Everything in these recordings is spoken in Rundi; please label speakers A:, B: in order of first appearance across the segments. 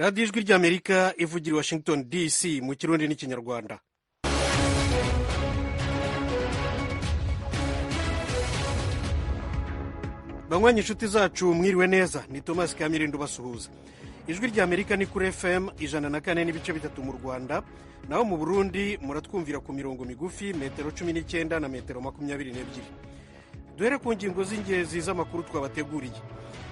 A: Radiyo Ijwi ry'Amerika ivugira i Washington DC mu Kirundi n'Ikinyarwanda. Banywanyi, inshuti zacu, mwiriwe neza. Ni Thomas Kamirindo ubasuhuza. Ijwi ry'Amerika ni kuri FM 104.3 mu Rwanda, naho mu Burundi muratwumvira ku mirongo migufi, metero 19 na metero 22. Duhere ku ngingo z'ingenzi z'amakuru twabateguriye.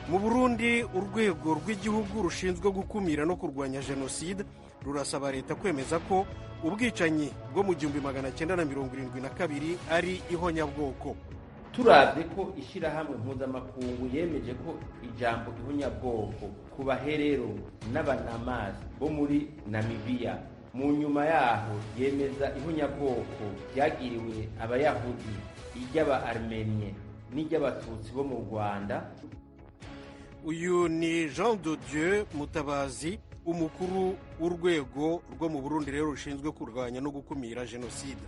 A: Mu Burundi, urwego rw'igihugu rushinzwe gukumira no kurwanya jenoside rurasaba leta kwemeza ko ubwicanyi bwo mu 1972 ari ihonyabwoko.
B: Turavye ko ishirahamwe mpuzamakungu yemeje ko ijambo ihonyabwoko ku Baherero n'Abanamasi bo muri Namibiya, mu nyuma yaho yemeza ihonyabwoko ryagiriwe Abayahudi, iry'aba Armenie n'iry'Abatutsi bo mu Rwanda.
A: Uyu ni Jean de Dieu Mutabazi, umukuru w'urwego rwo mu Burundi rero rushinzwe kurwanya no gukumira jenoside.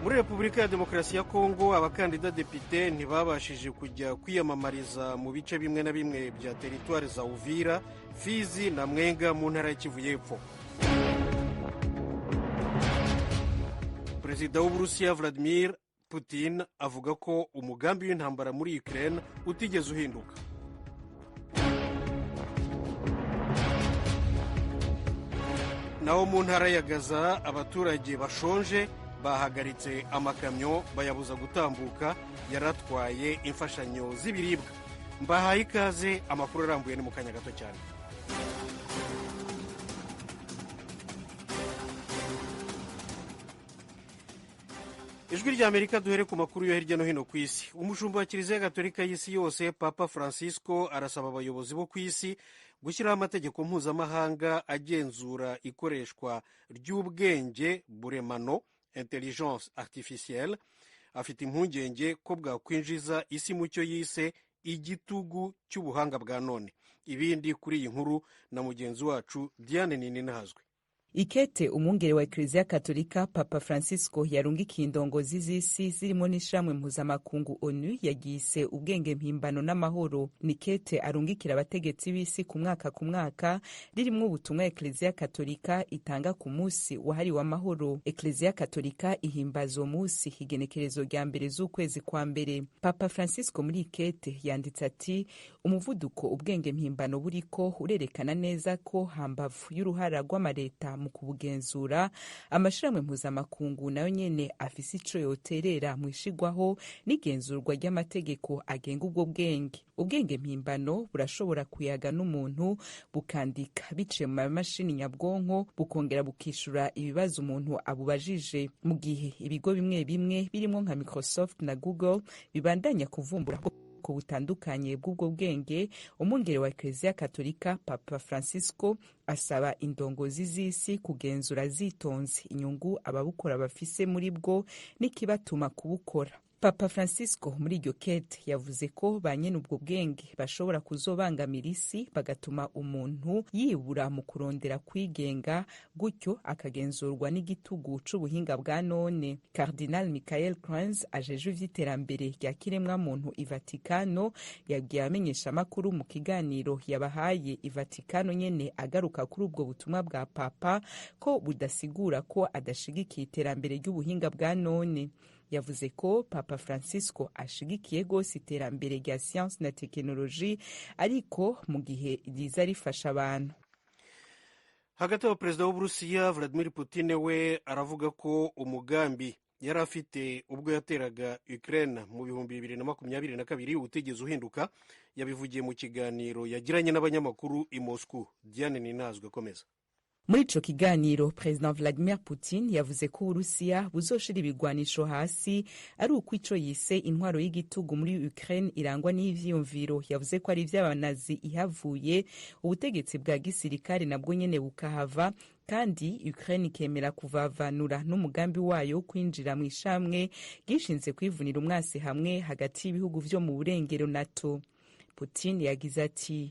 A: Muri Repubulika ya Demokarasi ya Kongo, abakandida depite ntibabashije kujya kwiyamamariza mu bice bimwe na bimwe bya teritwari za Uvira, Fizi na Mwenga mu ntara y'Kivu y'Epfo. Perezida w'Uburusiya Vladimir Putin avuga ko umugambi w'intambara muri Ukraine utigeze uhinduka. Naho mu ntara ya Gaza, abaturage bashonje bahagaritse amakamyo bayabuza gutambuka yaratwaye imfashanyo z'ibiribwa. Mbahaye ikaze, amakuru arambuye ni mu kanya gato cyane. Ijwi ry'Amerika, duhere ku makuru yo hirya no hino ku isi. Umushumba wa Kiliziya Gatolika y'isi yose, Papa Francisco, arasaba abayobozi bo ku isi gushyiraho amategeko mpuzamahanga agenzura ikoreshwa ry'ubwenge buremano, intelligence artificielle. Afite impungenge ko bwakwinjiza isi mu cyo yise igitugu cy'ubuhanga bwa none. Ibindi kuri iyi nkuru na mugenzi wacu Diane Nininahazwe.
C: Ikete umwungere wa Ekleziya Katolika Papa Francisco yarungikiye indongozi z'isi zirimo n'ishamwe mpuzamakungu ONU yagise ubwenge mpimbano n'amahoro. Ni kete arungikira abategetsi b'isi ku mwaka ku mwaka, ririmwo ubutumwa Ekleziya Katolika itanga ku munsi wahariwe amahoro. Ekleziya Katolika ihimbaza uwo munsi igenekerezo rya 1 z'ukwezi kwa mbere. Papa Francisco muri ikete yanditse ati: "Umuvuduko ubwenge mpimbano buriko urerekana neza ko hambavu y'uruhara rw'amareta mu kubugenzura, amashirahamwe mpuzamakungu nayo nyene afise ico yoterera mu ishigwaho n'igenzurwa ry'amategeko agenga ubwo bwenge. Ubwenge mpimbano burashobora kuyaga n'umuntu, bukandika biciye mu mamashini nyabwonko, bukongera bukishura ibibazo umuntu abubajije." Mu gihe ibigo bimwe bimwe birimwo nka Microsoft na Google bibandanya kuvumbura ubwoko butandukanye bw'ubwo bwenge, umwungere wa Ekleziya Katolika Papa Francisco asaba indongozi z'isi kugenzura zitonze inyungu ababukora bafise muri bwo n'ikibatuma kubukora. Papa Francisco muri iryo kete yavuze ko ba nyene ubwo bwenge bashobora kuzobangamira isi, bagatuma umuntu yibura mu kurondera kwigenga, gutyo akagenzurwa n'igitugu c'ubuhinga bwa none. Cardinal Michael Kranz ajejwe ivy'iterambere rya kiremwamuntu i Vatikano yabwiye abamenyeshamakuru mu kiganiro yabahaye i Vatikano nyene agaruka kuri ubwo butumwa bwa Papa ko budasigura ko adashigikiye iterambere ry'ubuhinga bwa none. Yavuze ko Papa Francisco ashigikiye gose iterambere rya science na tekinoloji, ariko mu gihe riza rifasha abantu.
A: Hagati aho, perezida w'Uburusiya Vladimir Putin we aravuga ko umugambi yari afite ubwo yateraga Ukraine mu 2022 utigeze uhinduka. Yabivugiye mu kiganiro yagiranye n'abanyamakuru i Moscow. Diane Ninazwe, akomeza.
C: Muri ico kiganiro, President Vladimir Putin yavuze ko Uburusiya buzoshira ibigwanisho hasi ari uko ico yise intwaro y'igitugu muri Ukraine irangwa n'ivyiyumviro yavuze ko ari ivy'abanazi ihavuye, ubutegetsi bwa gisirikare nabwo nyene bukahava, kandi Ukraine ikemera kuvavanura n'umugambi wayo wo kwinjira mu ishamwe ryishinze kwivunira umwasi hamwe hagati y'ibihugu vyo mu burengero, NATO. Putin yagize ati: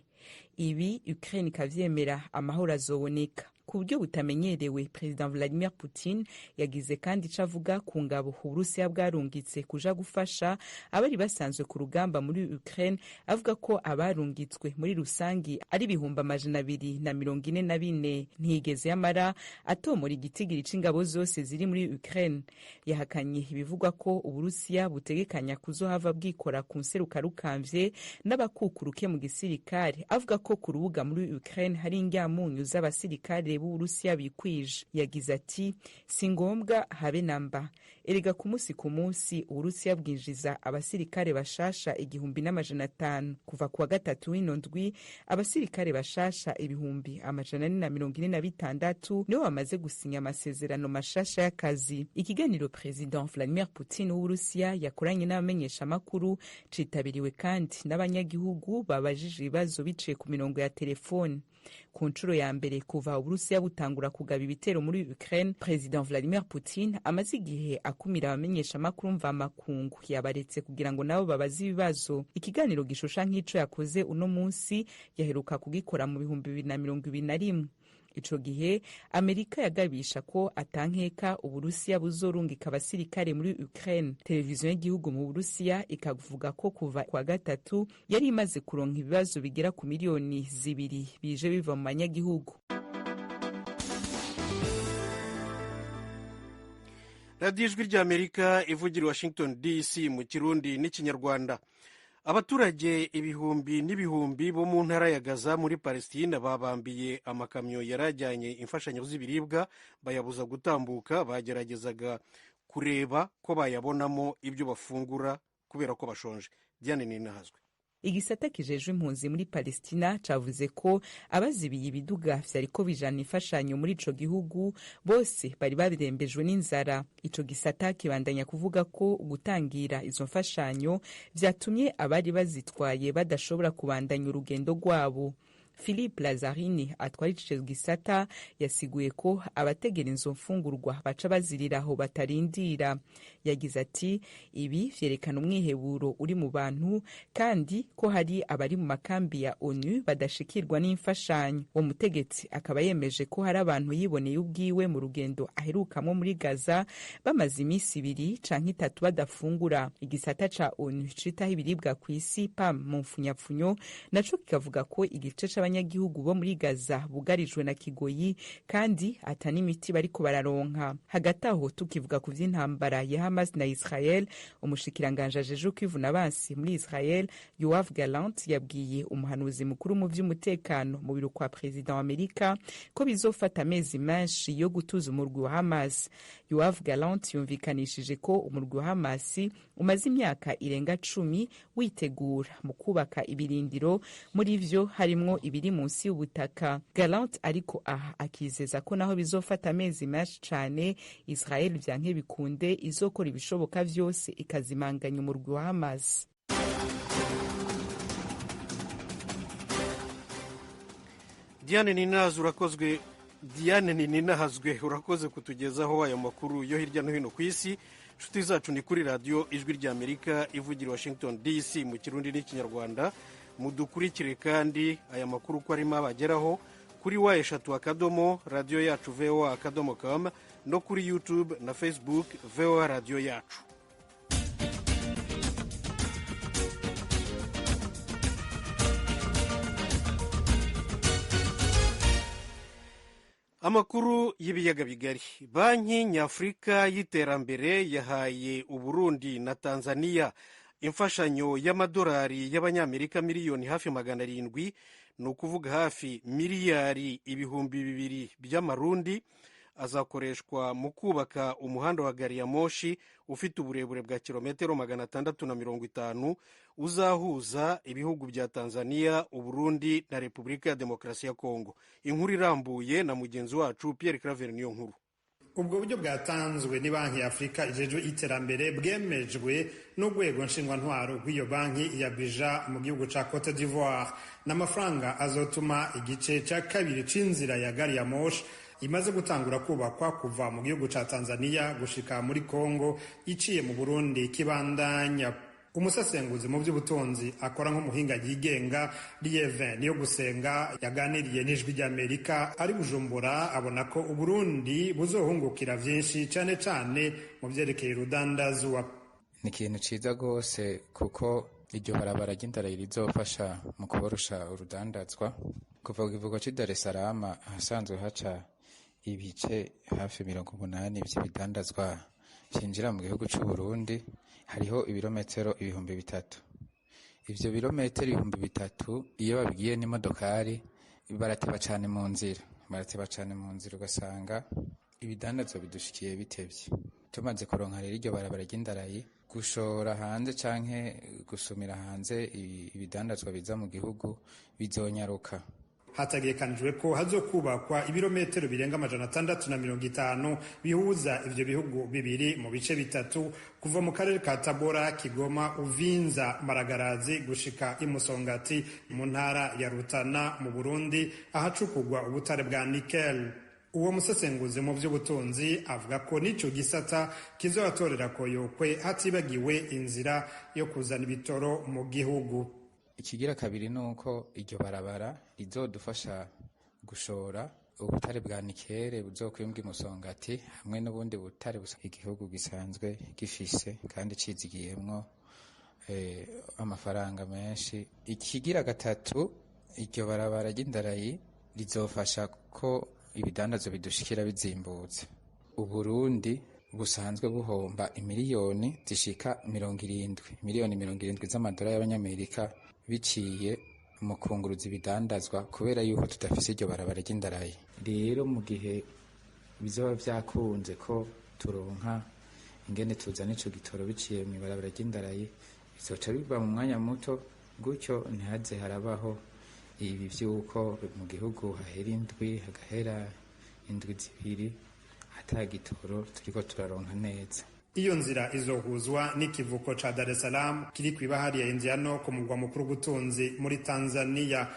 C: "Ibi Ukraine ikavyemera, amahoro azoboneka." Ku buryo butamenyerewe, Perezida Vladimir Putin yagize kandi ico avuga ku ngabo Uburusiya bwarungitse kuja gufasha abari basanzwe ku rugamba muri Ukraine, avuga ko abarungitswe muri rusangi ari 244,000. Ntiyigeze yamara atomora igitigiri c'ingabo zose ziri muri Ukraine. Yahakanye ibivugwa ko Uburusiya butegekanya kuzohava bwikora ku nserukarukamvye n'abakukuruke mu gisirikare, avuga ko ku rubuga muri Ukraine hari indyamunyu z'abasirikare b'Uburusiya bikwije. Yagize ati: "Si ngombwa habe namba. Erega ku munsi ku munsi Uburusiya bwinjiza abasirikare bashasha 1500." Kuva kuwa gatatu w'ino ndwi, abasirikare bashasha 446,000 nibo bamaze gusinya amasezerano mashasha y'akazi. Ikiganiro President Vladimir Putin w'Uburusiya yakoranye n'abamenyeshamakuru citabiriwe kandi n'abanyagihugu babajije ibibazo biciye ku mirongo ya telefone. Ku nshuro ya mbere kuva Uburusiya butangura kugaba ibitero muri Ukraine, President Vladimir Putin amaze igihe akumira abamenyeshamakuru mvamakungu, yabaretse kugira ngo nabo babaze ibibazo. Ikiganiro gishusha nk'ico yakoze uno munsi yaheruka kugikora mu 2021. Ico gihe Amerika yagabisha ko atankeka Uburusiya buzorungika abasirikare muri Ukraine. Televiziyo y'igihugu mu Burusiya ikavuga ko kuva kwa gatatu yari imaze kuronka ibibazo bigera ku 2 miliyoni bije biva mu banyagihugu.
A: Radiyo Ijwi ry'Amerika ivugira Washington DC mu Kirundi n'Ikinyarwanda. Abaturage ibihumbi n'ibihumbi bo mu ntara ya Gaza muri Palestina babambiye amakamyo yari ajyanye imfashanyo z'ibiribwa, bayabuza gutambuka. Bageragezaga kureba ko bayabonamo ibyo bafungura kubera ko bashonje. Diane Ninahazwe.
C: Igisata kijejwe impunzi muri Palestina cavuze ko abazibiye ibiduga vyariko bijana imfashanyo muri ico gihugu bose bari babirembejwe n'inzara. Ico gisata kibandanya kuvuga ko gutangira izo mfashanyo vyatumye abari bazitwaye badashobora kubandanya urugendo rwabo. Philippe Lazarini atwara ico gisata yasiguye ko abategera izo mfungurwa baca baziriraho batarindira. Yagize ati: "Ibi vyerekana umwiheburo uri mu bantu, kandi ko hari abari mu makambi ya ONU badashikirwa n'imfashanyo." Uwo mutegetsi akaba yemeje ko hari abantu yiboneye ubwiwe mu rugendo aherukamwo muri Gaza bamaze iminsi 2 canke 3 badafungura. Igisata ca ONU citaho ibiribwa kw'isi, PAM mu mfunyapfunyo, naco kikavuga ko igice c'abanyagihugu bo muri Gaza bugarijwe na kigoyi kandi ata n'imiti bariko bararonka. Hagati aho, tukivuga ku vy'intambara ya Hamas na Israel, umushikiranganje ajejwe kwivuna abansi muri Israel, Yoav Gallant, yabwiye umuhanuzi mukuru mu vy'umutekano mu biro kwa perezida wa Amerika ko bizofata amezi menshi yo gutuza umurwi wa Hamas. Yoav Gallant yumvikanishije ko umurwi wa Hamas umaze imyaka irenga 10 witegura mu kubaka ibirindiro, muri vyo harimwo ibiri munsi y'ubutaka. Gallant ariko aha akizeza ko naho bizofata amezi menshi cane, Israel vyanke bikunde izokora ibishoboka vyose ikazimanganya umurwi wa Hamas.
A: Diane Ninazo, urakozwe. Diane Ninahazwe, urakoze kutugezaho ayo makuru yo hirya no hino ku isi. Inshuti zacu, ni kuri Radiyo Ijwi ry'Amerika ivugira Washington DC mu Kirundi n'Ikinyarwanda. Mudukurikire kandi aya makuru uko arimo abageraho kuri www.radiyoyacuvoa.com no kuri YouTube na Facebook VOA Radiyo Yacu. Amakuru y'ibiyaga bigari: Banki Nyafurika y'Iterambere yahaye Uburundi na Tanzania imfashanyo y'amadolari y'Abanyamerika miliyoni hafi 700, ni ukuvuga hafi miliyari 2000 by'amarundi. Azakoreshwa mu kubaka umuhanda wa gari ya moshi ufite uburebure bwa kilometero 650, uzahuza ibihugu bya Tanzania, Uburundi na Repubulika ya Demokarasi ya Kongo. Inkuru irambuye na mugenzi wacu Pierre Claver niyo nkuru.
D: Ubwo buryo bwatanzwe ni Banki ya Afurika ijejwe Iterambere bwemejwe n'urwego nshingwantwaro rw'iyo banki ya Abidjan mu gihugu ca Cote d'Ivoire, n'amafaranga azotuma igice ca kabiri c'inzira ya gari ya moshi imaze gutangura kubakwa kuva mu gihugu ca Tanzania gushika muri Congo iciye mu Burundi kibandanya. Umusesenguzi mu by'ubutunzi akora nk'umuhinga yigenga, Lievin Niyo Gusenga, yaganiriye n'Ijwi ry'Amerika ari Bujumbura, abona ko Uburundi buzohungukira vyinshi, cane cane mu vyerekeye urudandazwa.
E: Ni ikintu ciza rwose, kuko iryo barabara ry'indarayi rizofasha mu kuborosha urudandazwa kuva ku kivuko c'i Dar es Salaam, ahasanzwe haca ibice hafi 80 vy'ibidandazwa vyinjira mu gihugu c'u Burundi. Hariho ibirometero 3000. Ivyo birometero 3000, iyo babigiye n'imodokari barateba cane mu nzira, barateba cane mu nzira, ugasanga ibidandazwa bidushikiye bitevye. Tumaze kuronka rero iryo barabara ry'indarayi, gushora hanze canke gusumira hanze ibidandazwa biza mu gihugu bizonyaruka.
D: Hategekanijwe ko hazokubakwa ibirometero birenga 650 bihuza ivyo bihugu bibiri mu bice bitatu: kuva mu karere ka Tabora, Kigoma, Uvinza, Maragarazi gushika Imusongati mu ntara ya Rutana mu Burundi, ahacukugwa ubutare bwa nickel. Uwo musesenguzi mu by'ubutunzi avuga ko n'ico gisata kizobatorera koyokwe, hatibagiwe inzira yo kuzana ibitoro mu gihugu.
E: Ikigira kabiri ni uko iryo barabara rizodufasha gushora ubutare bwa nickel buzokwimbwa Imusongati, hamwe n'ubundi butare igihugu gisanzwe gifise kandi cizigiyemwo amafaranga menshi. Ikigira gatatu, iryo barabara ry'indarayi rizofasha ko ibidandazwa bidushikira bizimbutse. Uburundi busanzwe buhomba imiliyoni zishika 70, miliyoni 70 z'amadolari y'abanyamerika, biciye mu kunguruza ibidandazwa, kubera yuko tudafise iryo barabara ry'indarayi. Rero mu gihe bizoba vyakunze ko turonka ingene tuzana ico gitoro biciye mw'ibarabara ry'indarayi, bizoca biva mu mwanya muto, gutyo ntihaze harabaho ibi vy'uko mu gihugu hahera indwi, hagahera indwi 2 ata gitoro turiko turaronka neza.
D: Iyo nzira izohuzwa n'ikivuko ca Dar es Salaam kiri kw'ibahari ya Indiano, ku mugwa mukuru w'ubutunzi muri Tanzania.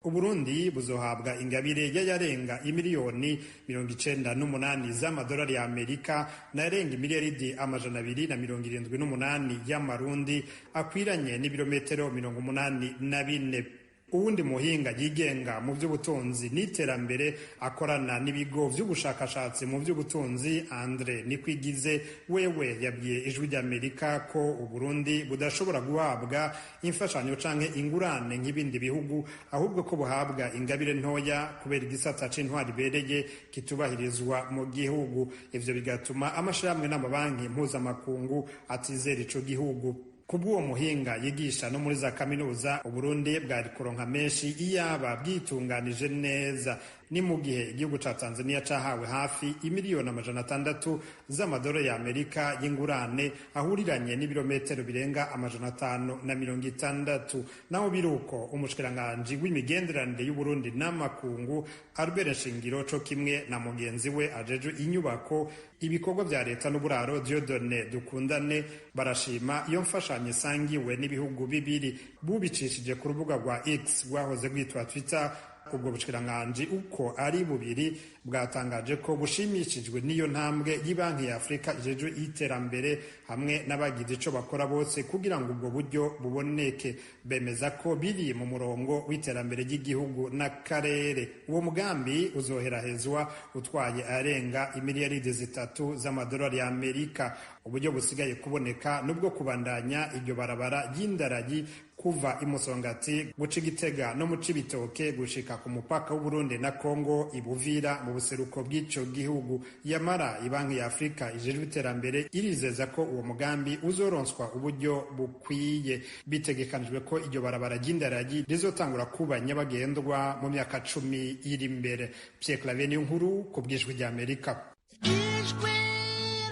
D: Uburundi buzohabwa ingabire y'ayarenga imiliyoni 98 z'amadolari ya Amerika n'ayarenga imiliyaridi 278 y'amarundi, akwiranye n'ibirometero 84. Uwundi muhinga yigenga mu by'ubutunzi n'iterambere akorana n'ibigo by'ubushakashatsi mu by'ubutunzi, Andre Nikwigize, wewe yabwiye Ijwi ry'Amerika ko Uburundi budashobora guhabwa imfashanyo canke ingurane nk'ibindi bihugu, ahubwo ko buhabwa ingabire ntoya kubera igisata c'intwari ibereye kitubahirizwa mu gihugu. Ivyo bigatuma amashirahamwe n'amabanki mpuzamakungu atizera ico gihugu. Kubw'uwo muhinga yigisha no muri za kaminuza, Uburundi bwari kuronka menshi iyaba bwitunganije neza. Ni mu gihe igihugu ca Tanzania cahawe hafi imiliyoni 600 z'amadolari ya Amerika y'ingurane, ahuriranye n'ibirometero birenga 560. Naho biruko, umushikiranganji w'imigenderanire y'Uburundi n'amakungu, Albert Nshingiro, co kimwe na mugenzi we ajejwe inyubako, ibikorwa vya leta n'uburaro, Dieudonné Dukundane, barashima iyo mfashanyo isangiwe n'ibihugu bibiri. Bubicishije ku rubuga rwa X rwahoze rwitwa Twitter, ubwo bushikiranganji uko ari bubiri bwatangaje ko bushimishijwe n'iyo ntambwe y'Ibanki ya Afurika ijejwe iterambere hamwe n'abagize ico bakora bose kugira ngo ubwo buryo buboneke. Bemeza ko biri mu murongo w'iterambere ry'igihugu n'akarere. Uwo mugambi uzoherahezwa utwaye arenga imiliyaridi 3 z'amadolari ya Amerika. Uburyo busigaye kuboneka nubwo kubandanya iryo barabara ry'indarayi kuva Imusongati guca Igitega no mu Cibitoke gushika ku mupaka w'Uburundi na Kongo Ibuvira mu buseruko bw'ico gihugu. Yamara Ibanki ya Afurika ijejwe iterambere irizeza ko uwo mugambi uzoronswa uburyo bukwiye. Bitegekanijwe ko iryo barabara ry'indaragi rizotangura kuba nyabagendwa mu myaka 10 iri imbere. Pierre Claver Niyonkuru ku bw'Ijwi ry'Amerika.
F: Ijwi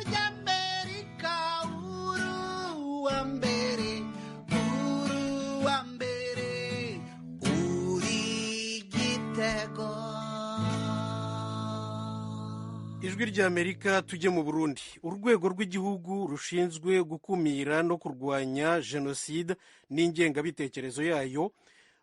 F: ry'Amerika, uru wa mbere, uru wa mbere, uri igitego.
A: Ijwi ry'Amerika. Tujye mu Burundi. Urwego rw'igihugu rushinzwe gukumira no kurwanya jenoside n'ingengabitekerezo yayo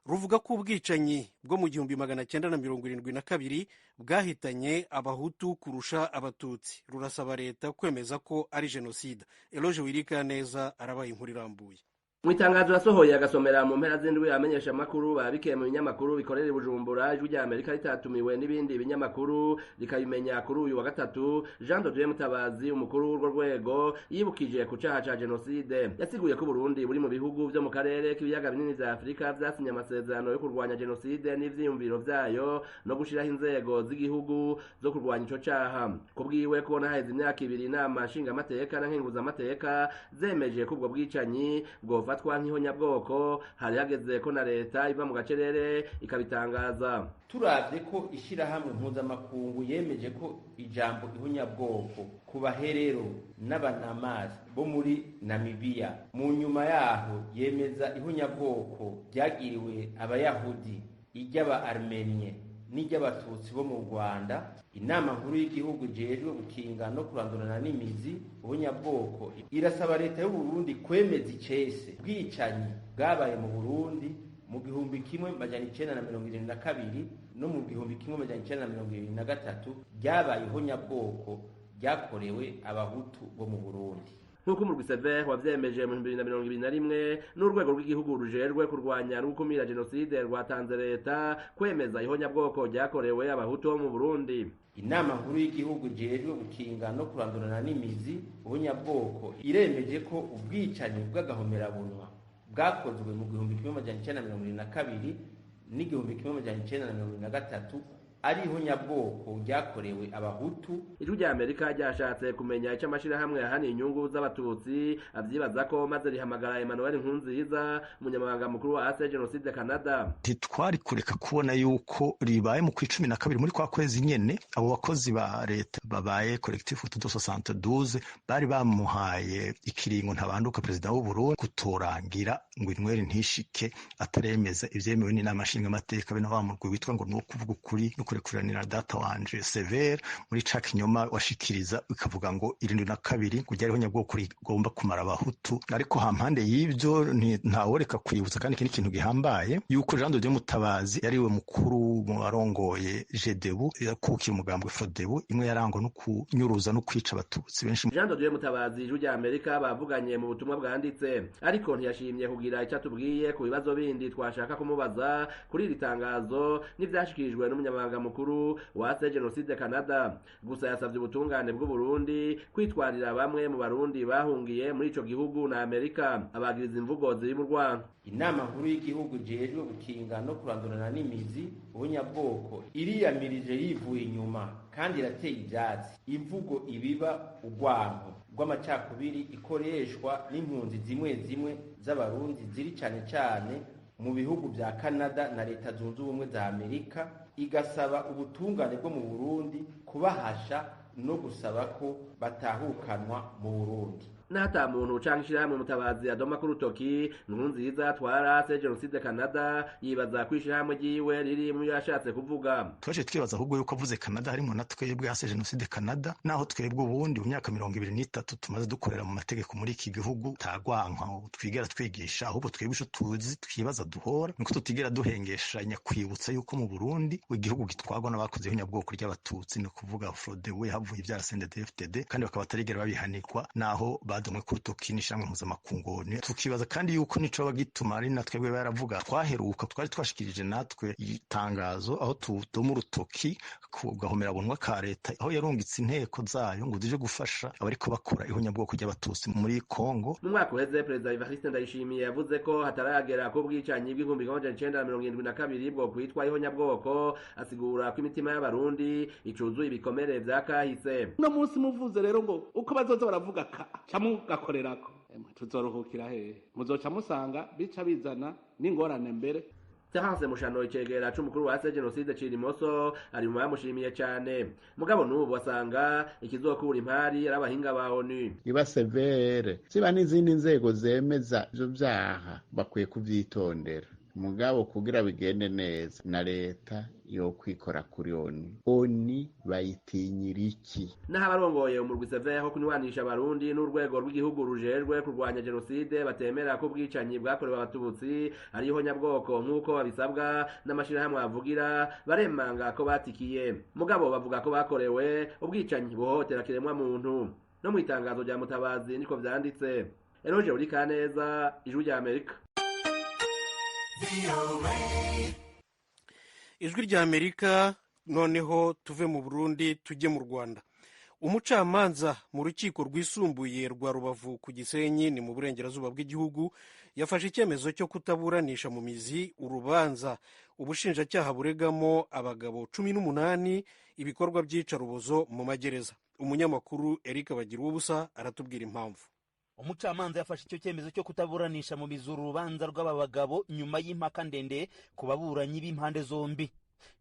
A: ruvuga ko ubwicanyi bwo mu 1972 Bwahitanye Abahutu kurusha Abatutsi. Rurasaba leta kwemeza ko ari jenoside. Eloge Wirika neza arabaye inkuru irambuye.
G: Mu itangazo yasohoye agasomera mu mpera z'indwi amenyesha amakuru babikeye mu binyamakuru bikorera i Bujumbura, Ijwi rya Amerika ritatumiwe n'ibindi binyamakuru rikabimenya kuri uyu wa gatatu, Jean de Dieu Mutabazi, umukuru w'urwo rwego, yibukije ku caha ca jenoside. Yasiguye ko Burundi buri mu bihugu vyo mu karere k'ibiyaga binini vya Afurika vyasinye amasezerano yo kurwanya jenoside n'ivyiyumviro vyayo no gushiraho inzego z'igihugu zo kurwanya ico caha. Kubwiwe, kubona haheze imyaka 2 inama nshingamateka na nkenguzamateka zemeje ko ubwo bwicanyi bwova fatwa nk'ihonyabwoko, hari hageze ko na leta iva mu gacerere ikabitangaza.
B: Turavye ko ishirahamwe mpuzamakungu yemeje ko ijambo ihonyabwoko ku Baherero n'Abanamasi bo muri Namibiya, mu nyuma yaho yemeza ihonyabwoko ryagiriwe Abayahudi, iry'aba Armenie n'iry'Abatutsi bo mu Rwanda, Inama Nkuru y'Igihugu ijejwe gukinga no kurandurana n'imizi ubunyabwoko irasaba leta y'u Burundi kwemeza icese bwicanyi bwabaye mu Burundi mu 1972 no mu 1973 ryabaye ihonyabwoko ryakorewe Abahutu bo mu Burundi.
G: Nk'uko umurwi Sever wavyemeje mu 2021, n'urwego rw'igihugu rujejwe kurwanya no gukumira jenoside rwatanze leta kwemeza ihonyabwoko ryakorewe Abahutu bo mu Burundi.
B: Inama Nkuru y'Igihugu ijejwe gukinga no kurandurana n'imizi ubunyabwoko iremeje ko ubwicanyi bw'agahomerabunwa bwakozwe mu 1972 n'1973 ari ihonyabwoko ryakorewe Abahutu.
G: Ijwi rya Amerika ryashatse kumenya icyo amashirahamwe yahaniye inyungu z'Abatutsi avyibaza ko, maze rihamagara Emmanuel Nkunziza, umunyamabanga mukuru wa AC Genocide Canada.
H: Ntitwari kureka kubona yuko ribaye mu kwa 12 muri kwa kwezi nyene abo bakozi ba leta babaye collectif de 72 bari bamuhaye ikiringo ntabanduka perezida w'u Burundi kutorangira ngo inyweri ntishike ataremeza ivyemewe n'inama nshingamateka bino bamurwi witwa ngo ni ukuvuga ukuri no kurekuranira data wanje Severe muri ca kinyoma washikiriza ikavuga ngo 72 ngo ryariho nyabwoko rigomba kumara Abahutu. Ariko hampande y'ibyo ntaworeka kwibutsa kandi ikindi kintu gihambaye yuko Jean de Dieu Mutabazi yariwe mukuru mu barongoye Jedebu, yakukiye umugambwe Frodebu imwe yarangwa no kunyuruza no kwica Abatutsi benshi.
G: Jean de Dieu Mutabazi, Ijwi rya Amerika bavuganye mu butumwa bwanditse, ariko ntiyashimye kugira icyo atubwiye ku bibazo bindi twashaka kumubaza kuri iri tangazo n'ivyashikirijwe n'umunyamabanga mukuru wa AC Genocide Canada. Gusa yasavye ubutungane bw'u Burundi kwitwarira bamwe mu Barundi bahungiye muri ico gihugu na Amerika abagiriza imvugo ziri mu Rwanda.
B: Inama Nkuru y'Igihugu ijejwe gukinga no kurandurana n'imizi ubunyabwoko iriyamirije yivuye inyuma kandi irateye ivyatsi imvugo ibiba urwanko rw'amacakubiri ikoreshwa n'impunzi zimwe zimwe z'Abarundi ziri cane cane mu bihugu vya Canada na Leta Zunze Ubumwe za Amerika, igasaba ubutungane bwo mu Burundi kubahasha no gusaba ko batahukanwa mu Burundi.
G: N'ata muntu canke ishirahamwe Mutabazi adoma ku rutoki, Nkurunziza atwara AC Genocide Canada yibaza ko ishirahamwe ryiwe riri mu yashatse kuvuga.
H: Twaje twibaza ahubwo yuko avuze Canada harimo na twebwe AC Genocide Canada, naho twebwe ubundi mu myaka 23 tumaze dukorera mu mategeko muri iki gihugu tagwanka twigera twigisha, ahubwo twebwe ico tuzi twibaza duhora nuko tutigera duhengeshanya kwibutsa yuko mu Burundi igihugu gitwagwa n'abakoze ihonyabwoko ry'Abatutsi, ni ukuvuga Frodebu havuye ivyara CNDD-FDD, kandi bakaba batarigera babihanirwa naho badomwe ku rutoki n'ishirahamwe mpuzamakungu. Tukibaza kandi yuko nico bagituma ari natwebwe baravuga twaheruka twari twashikirije natwe itangazo aho tudoma urutoki ku gahomerabunwa ka leta aho yarungitse inteko zayo ngo zije gufasha abariko bakora ihonyabwoko ry'Abatutsi muri Kongo.
G: Mu mwaka uheze Perezida Evariste Ndayishimiye yavuze ko hataragera ko ubwicanyi bw'1972 bwo kwitwa ihonyabwoko, asigura ko imitima y'Abarundi icuzuye ibikomere vya kahise.
I: Uno munsi muvuze rero ngo uko bazoza baravuga ka gakorerako tuzoruhukira hehe? Muzoca musanga bica bizana n'ingorane mbere.
G: Terence Mushano, icegera c'umukuru wa AC Genocide Cirimoso, ari mu bamushimiye cane, mugabo n'ubu asanga ikizokura impari ari abahinga ba ONU.
J: Iba severe ziba n'izindi nzego zemeza ivyo vyaha bakwiye kuvyitondera. Mugabo kugira bigende neza na leta yo kwikora kuri ONU. ONU bayitinyira iki?
G: Naho abarongoye umurwi Seve ho kunywanisha abarundi n'urwego rw'igihugu rujejwe kurwanya jenoside batemera ko ubwicanyi bwakorewe abatutsi ariho nyabwoko nk'uko babisabwa n'amashirahamwe avugira, baremanga ko batikiye, mugabo bavuga ko bakorewe ubwicanyi buhohotera kiremwa muntu. No mu itangazo rya Mutabazi niko vyanditse. Eroje Urikaneza, Ijwi rya Amerika.
A: Ijwi rya Amerika. Noneho tuve mu Burundi tujye mu Rwanda. Umucamanza mu rukiko rwisumbuye rwa Rubavu ku Gisenyi, ni mu burengerazuba bw'igihugu, yafashe icyemezo cyo kutaburanisha mu mizi urubanza ubushinjacyaha buregamo abagabo 18 ibikorwa by'iyicarubozo mu magereza. Umunyamakuru Eric Bagiruwubusa aratubwira impamvu.
K: Umucamanza yafashe icyo cyemezo cyo kutaburanisha mu mizi urubanza rw'aba bagabo nyuma y'impaka ndende ku baburanyi b'impande zombi.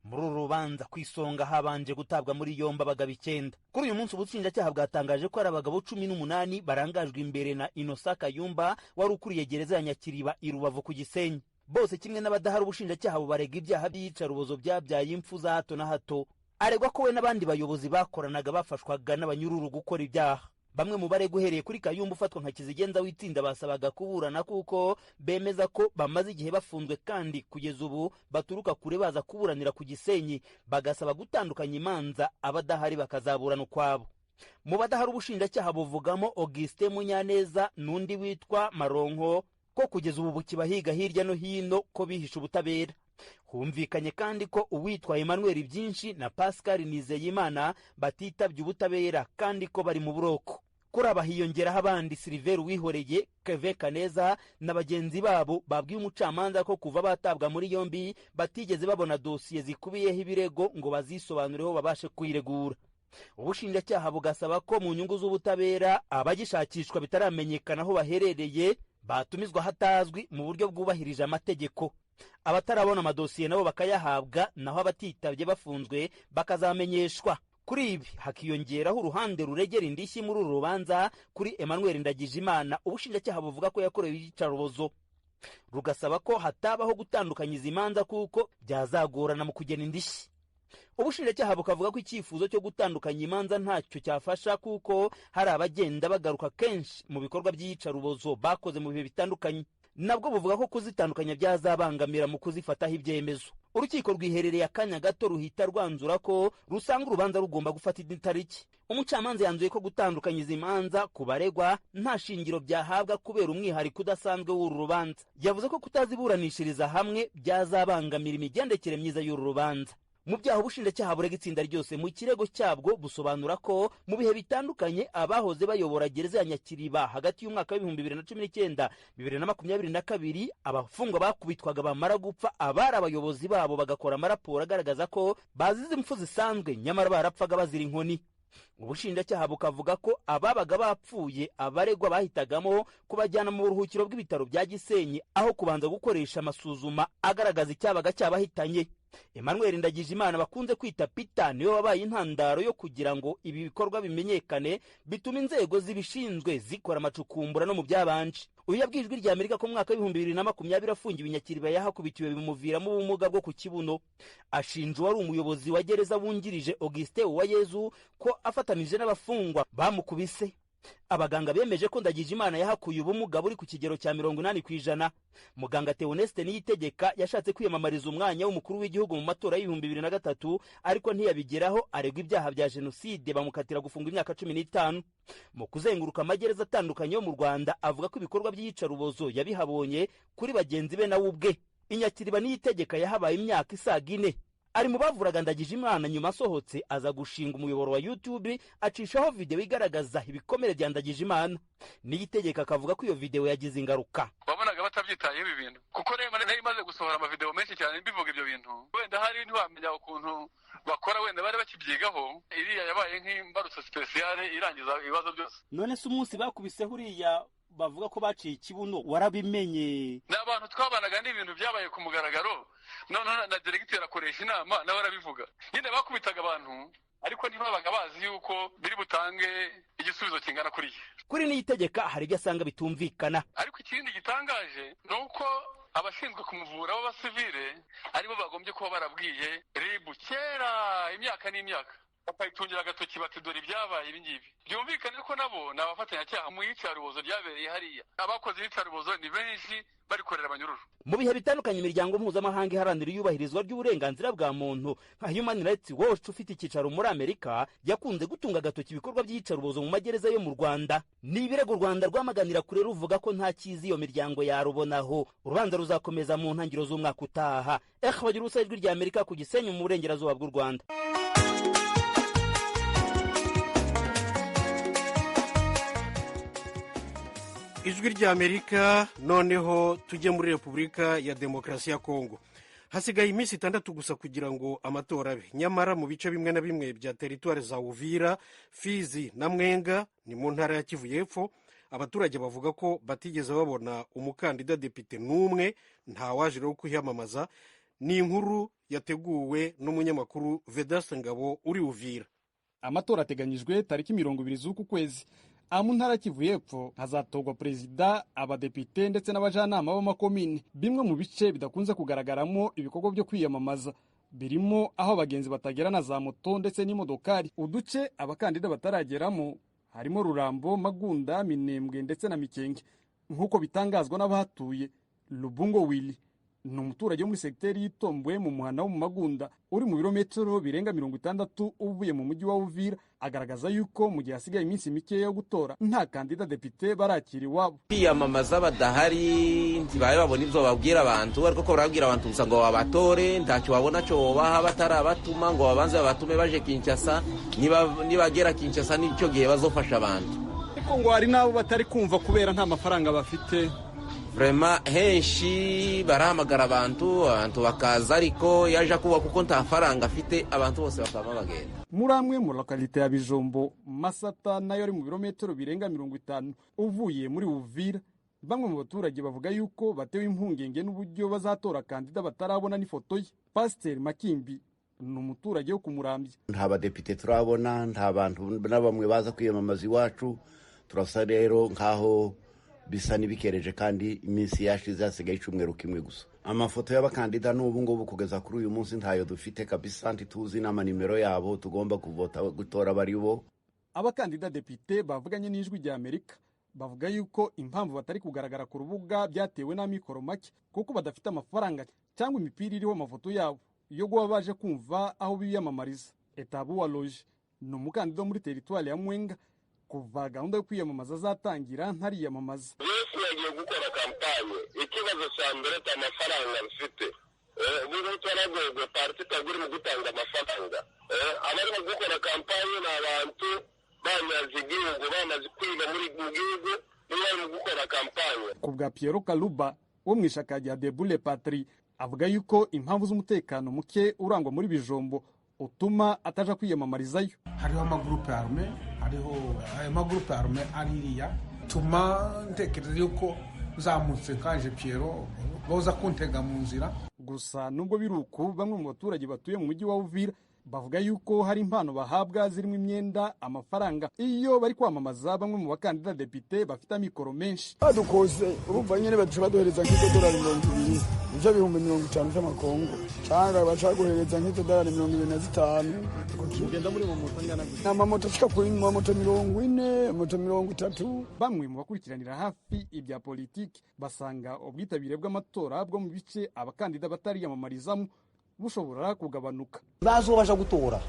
K: Muri uru rubanza ku isonga habanje gutabwa muri yombi abagabo 9. Kuri uyu munsi ubushinjacyaha bwatangaje ko ari abagabo 18 barangajwe imbere na Innocent Kayumba wari ukuriye gereza ya Nyakiriba i Rubavu ku Gisenyi. Bose kimwe n'abadahari ubushinjacyaha bubarega ibyaha by'iyicarubozo byabyaye impfu za hato na hato. Aregwa ko we n'abandi bayobozi bakoranaga bafashwaga n'abanyururu gukora ibyaha. Bamwe mu baregwa uhereye kuri Kayumba ufatwa nka kizigenza w'itsinda basabaga kuburana kuko bemeza ko bamaze igihe bafunzwe kandi kugeza ubu baturuka kure baza kuburanira ku Gisenyi, bagasaba gutandukanya imanza abadahari bakazaburana ukwabo. Mu badahari ubushinjacyaha buvugamo Augustin Munyaneza n'undi witwa Maronko ko kugeza ubu bukibahiga hirya no hino ko bihisha ubutabera. Humvikanye kandi ko uwitwa Emmanuel Byinshi na Pascal Nizeyimana batitabye ubutabera kandi ko bari mu buroko. Kuri aba hiyongeraho abandi Silver Uwihoreye, Keve Kaneza na bagenzi babo babwiye umucamanza ko kuva batabwa muri yombi batigeze babona dosiye zikubiyeho ibirego ngo bazisobanureho babashe kwiregura. Ubushinjacyaha bugasaba ko mu nyungu z'ubutabera abagishakishwa bitaramenyekana aho baherereye batumizwa hatazwi mu buryo bwubahirije amategeko. Abatarabona amadosiye nabo bakayahabwa, naho abatitabye bafunzwe bakazamenyeshwa. Kuri ibi hakiyongeraho uruhande ruregera indishyi muri uru rubanza kuri Emmanuel Ndagijimana ubushinjacyaha buvuga ko yakorewe iyicarubozo, rugasaba ko hatabaho gutandukanya izi manza kuko byazagorana mu kugena indishyi. Ubushinjacyaha bukavuga ko icyifuzo cyo gutandukanya imanza ntacyo cyafasha kuko hari abagenda bagaruka kenshi mu bikorwa by'iyicarubozo bakoze mu bihe bitandukanye. Nabwo buvuga ko kuzitandukanya byazabangamira mu kuzifataho ibyemezo. Urukiko rwiherereye akanya gato ruhita rwanzura ko rusanga urubanza rugomba gufata indi tariki. Umucamanza yanzuye ko gutandukanya izi manza ku baregwa nta shingiro byahabwa kubera umwihariko udasanzwe w'uru rubanza. Yavuze ko kutaziburanishiriza hamwe byazabangamira imigendekere myiza y'uru rubanza. Mu byaha ubushinjacyaha burega itsinda ryose mu kirego cyabwo busobanura ko mu bihe bitandukanye abahoze bayobora gereza ya Nyakiriba hagati y'umwaka w'ibihumbi 2019 2022 abafungwa bakubitwaga bamara gupfa abari abayobozi babo bagakora amaraporo agaragaza ko bazize impfu zisanzwe nyamara barapfaga bazira inkoni. Ubushinjacyaha bukavuga ko ababaga bapfuye abaregwa bahitagamo kubajyana mu buruhukiro bw'ibitaro bya Gisenyi aho kubanza gukoresha amasuzuma agaragaza icyabaga cyabahitanye. Emmanuel Ndagijimana bakunze kwita Peter niwe wabaye intandaro yo kugira ngo ibi bikorwa bimenyekane, bituma inzego zibishinzwe zikora amacukumbura no mu byabanje. Uyu yabwiye Ijwi rya Amerika ko mu mwaka w'ibihumbi 2020 afungiwe Nyakiriba yahakubitiwe bimuviramo ubumuga bwo ku kibuno. Ashinja uwari umuyobozi wa gereza wungirije Augustin Uwayezu ko afatanije n'abafungwa bamukubise. Abaganga bemeje ko Ndagijimana yahakuye ubumuga buri ku kigero cya 80%. Muganga Theoneste Niyitegeka yashatse kwiyamamariza umwanya w'umukuru w'igihugu mu matora y'ibihumbi 2003 ariko ntiyabigeraho, aregwa ibyaha bya jenoside bamukatira gufunga imyaka 15. Mu kuzenguruka amagereza atandukanye yo mu Rwanda avuga ko ibikorwa by'iyicarubozo yabihabonye kuri bagenzi be nawe ubwe. Inyakiriba Niyitegeka yahabaye imyaka isaga 4. Ari mu bavuraga Ndagijimana nyuma asohotse aza gushinga umuyoboro wa YouTube acishaho video igaragaza ibikomere bya Ndagijimana. Niyitegeka akavuga ko iyo video yagize ingaruka.
L: Wabonaga batabyitayeho ibi bintu kuko rero nari maze gusohora amavideo menshi cyane mbivuga ibyo bintu, wenda hari ntiwamenya ukuntu bakora, wenda bari bakibyigaho. Iriya yabaye nk'imbarutso speciale irangiza ibibazo byose.
K: None se umunsi bakubiseho uriya bavuga ko baciye ikibuno warabimenye?
L: Ni abantu twabanaga n'ibintu byabaye ku mugaragaro, noneho na diregiteri akoresha inama nawe arabivuga. Nyine bakubitaga abantu ariko ntibabaga bazi yuko biri butange igisubizo kingana kuriya.
K: Kuri Niyitegeka hari ibyo asanga bitumvikana.
L: Ariko ikindi gitangaje ni uko Abashinzwe kumuvura b'abasivile aribo bagombye kuba barabwiye RIB kera imyaka n'imyaka, bakayitungira agatoki bati dore ibyabaye ibi ngibi. Byumvikane ko nabo ni abafatanyacyaha mu iyicarubozo ryabereye hariya. Abakoze iyicarubozo ni benshi, barikorera abanyururu.
K: Mu bihe bitandukanye, imiryango mpuzamahanga iharanira iyubahirizwa ry'uburenganzira bwa muntu nka Human Rights Watch ufite icyicaro muri Amerika yakunze gutunga agatoki ibikorwa by'iyicarubozo mu magereza yo mu Rwanda. Ni ibirego u Rwanda rwamaganira kure, ruvuga ko nta cyiza iyo miryango yarubonaho. Urubanza ruzakomeza mu ntangiriro z'umwaka utaha. Bagira ubusa, Ijwi rya Amerika, ku Gisenyi mu burengerazuba bw'u Rwanda.
A: Ijwi ry'Amerika. Noneho tujye muri Repubulika ya Demokarasi ya Kongo. Hasigaye iminsi 6 gusa kugira ngo amatora abe, nyamara mu bice bimwe na bimwe bya teritwari za Uvira, Fizi na Mwenga, ni mu ntara ya Kivu y'Epfo, abaturage bavuga ko batigeze babona umukandida depite n'umwe, ntawaje rero kwiyamamaza. Ni inkuru yateguwe n'umunyamakuru Vedaste Ngabo uri Uvira.
M: Amatora ateganyijwe tariki 20 z'uku kwezi. Mu ntara Kivu y'Epfo hazatorwa perezida, abadepite ndetse n'abajanama b'amakomine. Bimwe mu bice bidakunze kugaragaramo ibikorwa byo kwiyamamaza birimo aho abagenzi batagera na za moto ndetse n'imodokari. Uduce abakandida batarageramo harimo Rurambo, Magunda, Minembwe ndetse na Mikenge, nk'uko bitangazwa n'abahatuye. Lubungo Willy ni umuturage wo muri segiteri y'Itombwe mu muhana wo mu Magunda uri mu birometero birenga 60 uvuye mu mujyi wa Uvira, agaragaza yuko mu gihe hasigaye iminsi mike yo gutora nta kandida depite barakira iwabo.
N: Kwiyamamaza badahari, ntibabe babona ibyo babwira abantu, ariko ko barabwira abantu gusa ngo babatore, ntacyo babona cyo bobaha batarabatuma ngo babanze babatume baje Kinshasa. Nibagera Kinshasa nicyo gihe bazofasha abantu.
M: Ariko ngo hari n'abo batari kumva kubera nta mafaranga bafite.
N: Vraiment henshi barahamagara abantu bakaza, ariko yaje kuba kuko nta faranga afite, abantu bose bakaba bagenda.
M: Muri amwe mu lokalite ya Bijombo, Masata nayo ari mu birometero birenga 50 uvuye muri Uvira, bamwe mu baturage bavuga yuko batewe impungenge n'uburyo bazatora kandida batarabona n'ifoto ye. Pasteur Makimbi ni umuturage wo kumurambya.
O: Nta badepite turabona, nta bantu na bamwe baza kwiyamamaza iwacu. Turasa rero nkaho bisa n'ibikereje, kandi iminsi yashize hasigaye icyumweru kimwe gusa. Amafoto y'abakandida n'ubu ngubu kugeza kuri uyu munsi ntayo dufite kabisa, ntituzi n'amanimero yabo tugomba kuvota gutora bari bo.
M: Abakandida depite bavuganye n'Ijwi rya Amerika bavuga yuko impamvu batari kugaragara ku rubuga byatewe n'amikoro make, kuko badafite amafaranga cyangwa imipira iriho amafoto yabo yo guba baje kumva aho biyamamariza. Etabu wa Loge ni umukandida wo muri teritwari ya Mwenga. Kuva gahunda yo kwiyamamaza azatangira ntariyamamaza.
P: Yesu yagiye gukora kampanye, ikibazo cya mbere cy'amafaranga mfite, ubu twaragogwe parti itagurimo gutanga amafaranga. Abarimo gukora kampanye ni abantu bamaze igihugu, bamaze kwiga muri mu gihugu, nibo barimo gukora kampanye.
M: Ku bwa Piero Kaluba wo mu ishaka rya Debule Patri, avuga yuko impamvu z'umutekano muke urangwa muri Bijombo utuma ataja kwiyamamarizayo.
Q: Hariho amagurupe arme, hariho ayo magurupe arme aririya tuma ntekereza yuko uzamutse kaje Piero boza kuntega mu nzira.
M: Gusa nubwo biruku, bamwe mu baturage batuye mu mujyi wa Uvira bavuga yuko hari impano bahabwa zirimo imyenda, amafaranga iyo bari kwamamaza bamwe mu bakandida depite bafite amikoro menshi.
R: Badukoze urumva nyene baduca baduhereza nk'idolari 20 ivyo 50,000 vy'amakongo, cyangwa baca guhereza nk'idolari 25.
M: Ugenda muri mu moto angana gute?
R: Amamoto ashika kuri moto 40, moto 30.
M: Bamwe mu bakurikiranira hafi ibya politiki basanga ubwitabire bw'amatora bwo mu bice abakandida batariyamamarizamo bushobora kugabanuka.
S: Bazobaja gutora,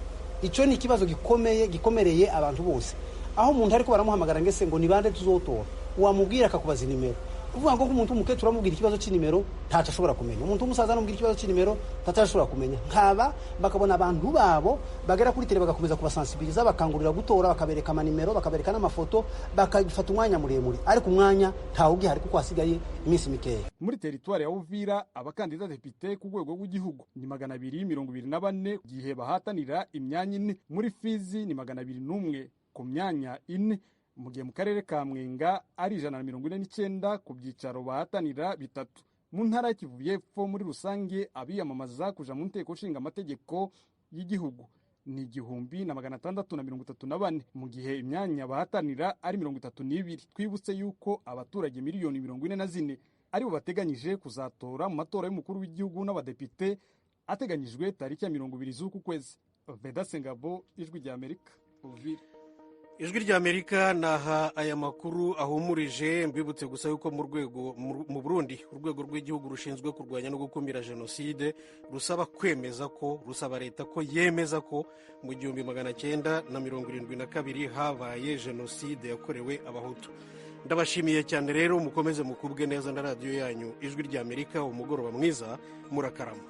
S: icyo ni ikibazo gikomeye gikomereye abantu bose. Aho umuntu ariko baramuhamagara ngese ngo ni bande tuzotora, wamubwira akakubaza inimero. Kuvuga ngo umuntu w'umukecuru amubwira ikibazo cy'inimero ntacyo ashobora kumenya, umuntu w'umusaza amubwira ikibazo cy'inimero ntacyo ashobora kumenya. Nkaba bakabona abantu babo bagera kuri tele bagakomeza kubasensibiliza, bakangurira gutora, bakabereka amanimero, bakabereka n'amafoto, bakafata umwanya muremure, ariko umwanya ntawugihari kuko hasigaye iminsi mikeya.
M: Muri teritwari ya Uvira abakandida depite ku rwego rw'igihugu ni 224 gihe bahatanira imyanya 4. Muri Fizi ni 201 ku myanya 4, mu gihe mu karere ka Mwenga ari 149 ku byicaro bahatanira 3. Mu ntara ya Kivu y'Epfo muri rusange abiyamamaza kuja mu nteko nshinga amategeko y'igihugu ni 1634, mu gihe imyanya bahatanira ari 32. Twibutse yuko abaturage miliyoni 44 aribo bateganyije kuzatora mu matora y'umukuru w'igihugu n'abadepite ateganyijwe tariki ya 20 z'uku kwezi. Veda Sengabo, Ijwi rya Amerika, Uvira.
A: Ijwi rya Amerika naha aya makuru ahumurije. Mbibutse gusa yuko mu rwego mu Burundi, urwego rw'igihugu rushinzwe kurwanya no gukumira jenoside rusaba kwemeza ko, rusaba leta ko yemeza ko mu 1972 habaye jenoside yakorewe Abahutu. Ndabashimiye cyane rero, mukomeze mukubwe neza na radiyo yanyu Ijwi rya Amerika. Umugoroba mwiza, murakarama.